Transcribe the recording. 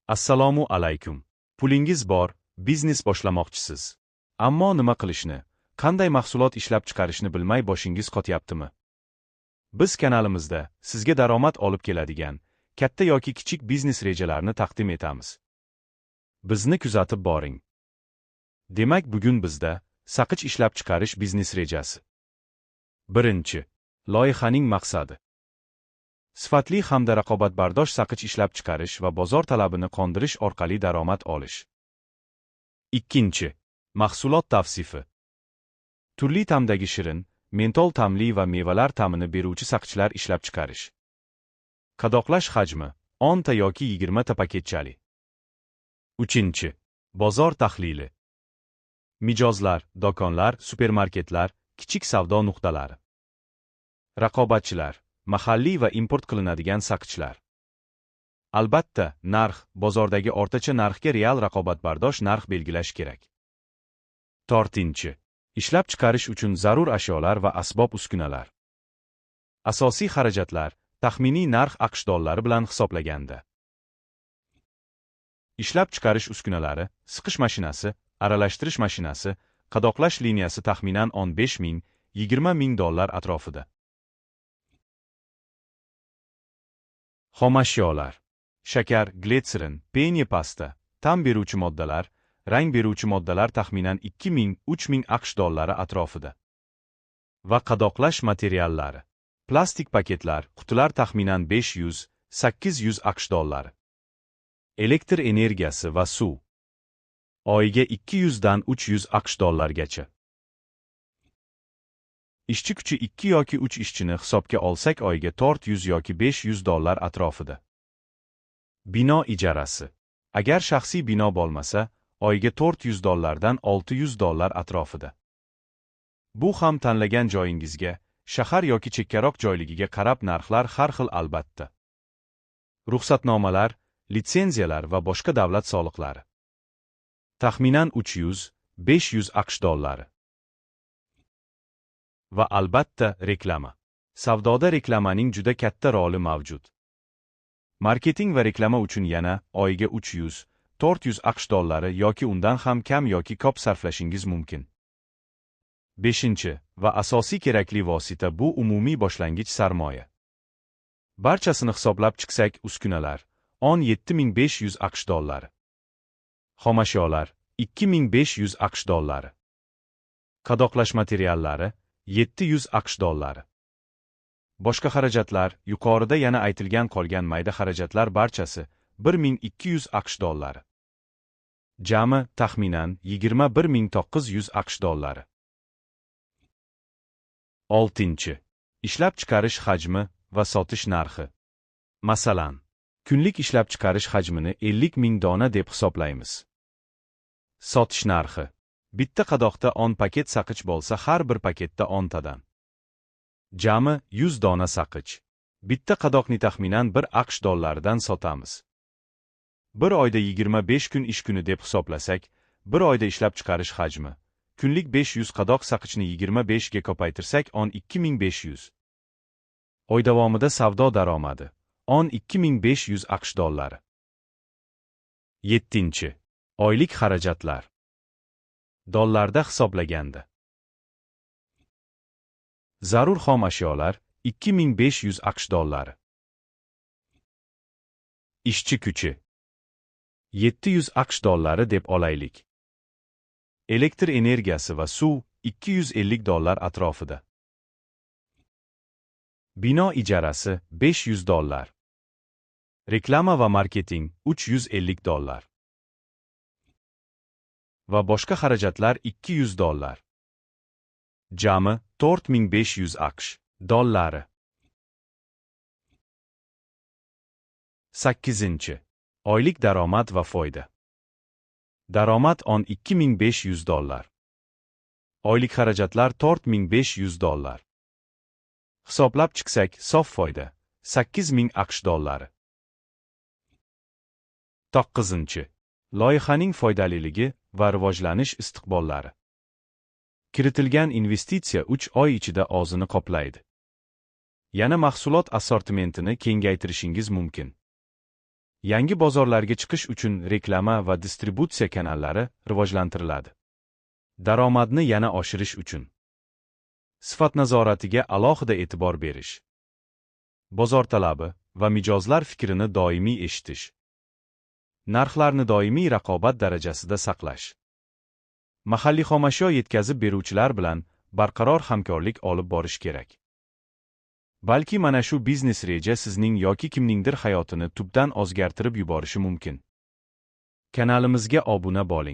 Assalomu alaykum. Pulingiz bor, biznes boshlamoqchisiz. Ammo nima qilishni, qanday mahsulot ishlab chiqarishni bilmay boshingiz qotyaptimi? Biz kanalimizda sizga daromad olib keladigan katta yoki kichik biznes rejalarini taqdim etamiz. Bizni kuzatib boring. Demak, bugun bizda saqich ishlab chiqarish biznes rejasi. Birinchi. Loyihaning maqsadi. Sifatli hamda raqobatbardosh saqich ishlab chiqarish va bozor talabini qondirish orqali daromad olish. Ikkinchi. Mahsulot tavsifi. Turli ta'mdagi shirin, mentol ta'mli va mevalar ta'mini beruvchi saqichlar ishlab chiqarish. Qadoqlash hajmi 10 ta yoki 20 ta paketchali. Uchinchi. Bozor tahlili. Mijozlar, do'konlar, supermarketlar, kichik savdo nuqtalari. Raqobatchilar, mahalliy va import qilinadigan saqichlar. Albatta, narx, bozordagi o'rtacha narxga real raqobatbardosh narx belgilash kerak. To'rtinchi. Ishlab chiqarish uchun zarur ashyolar va asbob-uskunalar. Asosiy xarajatlar, taxminiy narx AQSh dollari bilan hisoblaganda. Ishlab chiqarish uskunalari, siqish mashinasi, aralashtirish mashinasi, qadoqlash liniyasi taxminan 15 ming, 20 ming dollar atrofida. Xomashyolar. Shakar, glitserin, penye pasta, ta'm beruvchi moddalar, rang beruvchi moddalar taxminan 2000-3000 AQSh dollari atrofida. Va qadoqlash materiallari. Plastik paketlar, qutilar taxminan 500-800 AQSh dollari. Elektr energiyasi va suv. Oyiga 200 dan 300 AQSh dollargacha. Ishchi kuchi 2 yoki 3 ishchini hisobga olsak oyiga 400 yoki 500 dollar atrofida. Bino ijarasi. Agar shaxsiy bino bo'lmasa, oyiga 400 dollardan 600 dollar atrofida. Bu ham tanlagan joyingizga, shahar yoki chekkaroq joyligiga qarab narxlar har xil albatta. Ruxsatnomalar, litsenziyalar va boshqa davlat soliqlari. Taxminan 300-500 AQSh dollari. Va albatta reklama. Savdoda reklamaning juda katta roli mavjud. Marketing va reklama uchun yana oyiga 300-400 AQSh dollari yoki undan ham kam yoki ko'p sarflashingiz mumkin. 5. Va asosiy kerakli vosita bu umumiy boshlang'ich sarmoya. Barchasini hisoblab chiqsak, uskunalar 17 500 AQSh dollari. Xomashyolar 2500 AQSh dollari. Qadoqlash materiallari 700 AQSh dollari. Boshqa xarajatlar, yuqorida yana aytilgan qolgan mayda xarajatlar barchasi 1200 AQSh dollari. Jami taxminan 21 900 AQSh dollari. 6. Ishlab chiqarish hajmi va sotish narxi. Masalan, kunlik ishlab chiqarish hajmini 50 ming dona deb hisoblaymiz. Sotish narxi. Bitta qadoqda 10 paket saqich bo'lsa, har bir paketda 10 tadan. Jami 100 dona saqich. Bitta qadoqni taxminan 1 AQSh dollaridan sotamiz. Bir oyda 25 kun ish kuni deb hisoblasak, bir oyda ishlab chiqarish hajmi kunlik 500 qadoq saqichni 25 ga ko'paytirsak 12 500. Oy davomida savdo daromadi 12 500 AQSh dollari. 7. Oylik xarajatlar. Dollarda hisoblaganda. Zarur xom ashyolar 2500 AQSh dollari. Ishchi kuchi 700 AQSh dollari deb olaylik. Elektr energiyasi va suv 250 dollar atrofida. Bino ijarasi 500 dollar. Reklama va marketing 350 dollar. Va boshqa xarajatlar 200 dollar. Jami 4500 AQSh dollari. 8. Oylik daromad va foyda. Daromad 12 500 dollar. Oylik xarajatlar 4500 dollar. Hisoblab chiqsak, sof foyda 8000 AQSh dollari. 9. Loyihaning foydaliligi va rivojlanish istiqbollari. Kiritilgan investitsiya 3 oy ichida o'zini qoplaydi. Yana mahsulot assortimentini kengaytirishingiz mumkin. Yangi bozorlarga chiqish uchun reklama va distributsiya kanallari rivojlantiriladi. Daromadni yana oshirish uchun sifat nazoratiga alohida e'tibor berish. Bozor talabi va mijozlar fikrini doimiy eshitish. Narxlarni doimiy raqobat darajasida saqlash. Mahalliy xomashyo yetkazib beruvchilar bilan barqaror hamkorlik olib borish kerak. Balki mana shu biznes reja sizning yoki kimningdir hayotini tubdan o'zgartirib yuborishi mumkin. Kanalimizga obuna bo'ling.